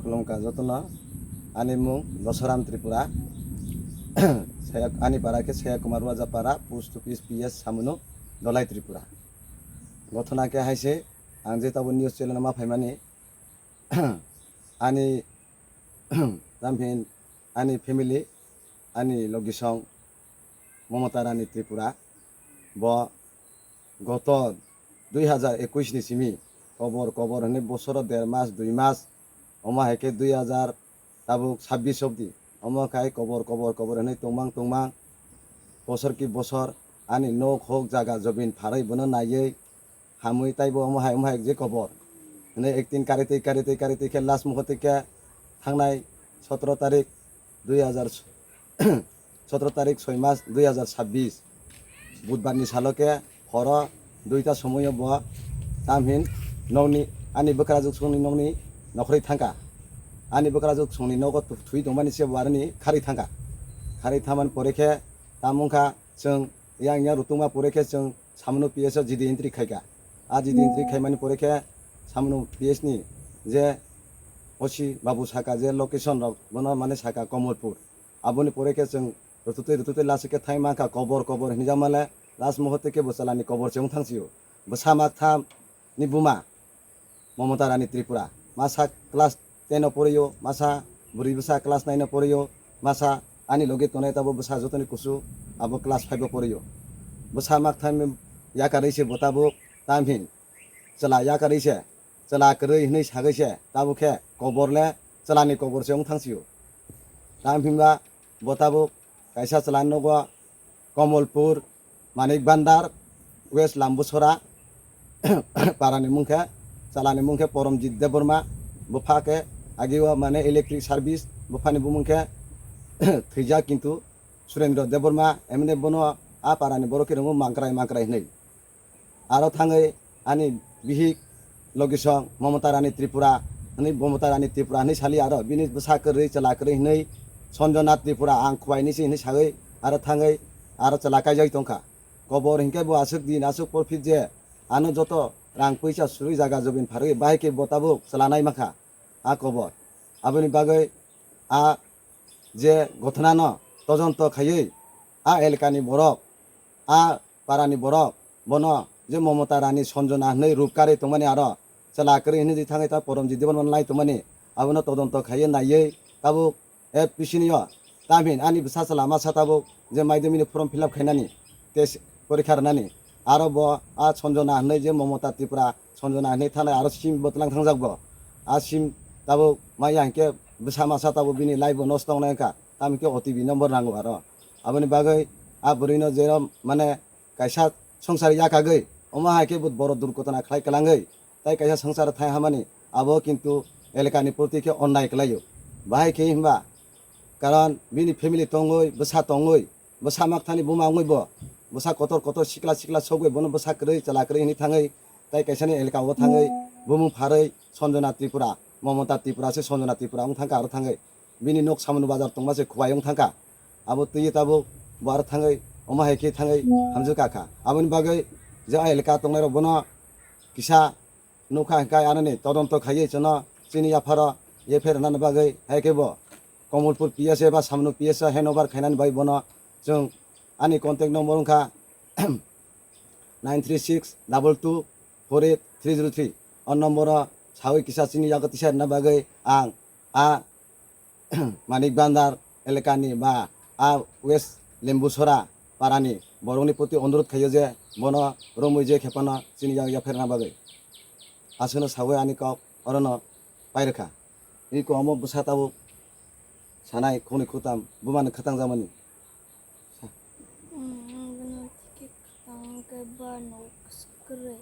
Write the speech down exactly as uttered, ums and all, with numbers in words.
Khulumkha jotono, ani mung Dosaram Tripura, Saya-, ani para khe Saya Kumar Wajapara, post office P S Samunu, Dolai Tripura. Gothona khe hai se, ang je tabo news channel ma phaimani, ani, tamhin, ani family, ani logisong, Mamata Rani Tripura, bo goto dui hazar ekush ni simi kobor kobor hwnwi bosoro der mas, dui mas, omo hai khe dui hazar tabuk sabbish obdi, omo khai kobor kobor kobor hwnwi tongmang tongmang, bosor ki bosor ani nok hok jaga jobin pharwi bono naiwi hamwi taibo omo hai omo hai je kobor hwnwi acting karitwi karitwi karitwi khe last muhurte khe thangnai sotoro tarik dui hazar, sotoro tarik soi mas dui hazar sabbish, Budbar ni salo khe horo duita somoio bo tamhin nokni, ani bwkrajwk songni nokni nokhorwi thangkha. Ani bwkrajwk songni nogo thwi tongmani se bo aroni kharwi thangkha. Kharwi thangmani pore khe tamo wngkha chwng yang yang rutungma pore khe chwng Samunu P S o G D entry khaikha. A G D entry khaimani pore khe Samunu P S ni je O C babu saka je location rok bono mane saka Komolpur. Aboni pore khe chwng rututwi rututwi last khe thangwi mankha kobor kobor hinwi jakmale last muhurte khe bo chwlani kobor se wng thangsio. Bwsa mak tham ni buma Mamata Rani Tripura. Masa class ten o porio, masa bwrwi bwsa class nine o porio, masa ani logi tonai tabo bwsa jotoni kusu abo class five o porio. Bwsa mak tham yakarwi se bo tabuk tamhin chwla yakarwi se, chwla kwrwi hinwi sagwi se tabuk khe kobor le chwlani kobor se wng thangsio. Tamhinba bo tabuk kaisa chwlani nogo Komolpur, Manik Bandar, West Lambusora, parani mung khe, chwlani mung khe Poromjit Debbarma, bwpha khe agio mane electric service, bwphani bumung khe thwijak kintu Surendra Debbarma, emne bono a parani borok khe ringo Mangkrai Mangkrai hinwi. Aro thangwi ani bihik logisong Mamata Rani Tripura hinwi, Mamata Rani Tripura hinwi sali aro bini bwsa kwrwi chwla kwrwi hinwi Sanjana Tripura ang khwai ni se hinwi sagwi aro thangwi aro chwla kaijagwi tongkha. Kobor hinkhe bo aswk din aswk porphit je ano joto rang puisa surwi jaga jobin pharwi bahai khe bo tabuk chwla nai mankha a kobor. Aboni bagwi a je gothonano todonto khaiwi a elkani borok, a parani borok bono je Mamata Rani Sanjana hinwi rup karwi tongmani aro chwla kwrwi hinwi thangwi ta Poromjit Debbarma nai tongmani abono todonto khaiwi naiwi tabuk e pisinio tamhin ani bwsa chwla masa tabuk je madhyamik ni form fill up khainani tei porikha rwnani aro bo a Sanjana hinwi je Mamata Tripura Sanjana hinwi thanai aro sim bwtwlang thangjak bo. A sim tabuk maya hinkhe bwsa masa tabuk bini life bo nosto wngnai wngkha. Tamo khe O T P number nango aro. Aboni bagwi a bwrwino je mane kaisa swngchar yakagwi omo hai khe bo boro durgotona khlai kwlangwi tai kaisa swngchar thai hamani abo kintu elakani proti khe onnai kwlaio. Bahai khe himba karon bini family tongwi bwsa tongwi bwsa makthani buma wngwi bo bwsa kotor kotor sikla sikla sogwi bono bwsa kwrwi chwla kwrwi hinwi thangwi tai kaisani elaka o thangwi bumung pharwi Sanjana Tripura, Mamata Tripura se Sanjana Tripura wng thangkha aro thangwi. Bini nok Samunu bazar tongma se khwai wng thangkha. Abo twiwi tabuk bo aro thangwi omo hai khe thangwi hamjwk kha. Aboni bagwi je a elaka tongnairok bono kisa nukha hwnkhe anoni todonto khaiwi chwngno chini yapharo yepher rwnani bagwi hai khe bo Komolpur P S eba Samunu P S o handover khainani bai bono chwng ani contact number wngkha nine three six double two four eight three zero three. O number o sawi kisa chini yago tisa rwna bagwi ang a Manik Bandar elakani ba a West Lembusora parani borokni proti onurodh khaio je bono romwi je khepano chini yago yapherna bagwi. Aswkno sawi ani kok orono pairwkha. Iko omo bwsa tabuk sanai khwnwi khwtam bumani khwtang jamani. Ang bono tiki kwtang khe ba nuk kwrwi.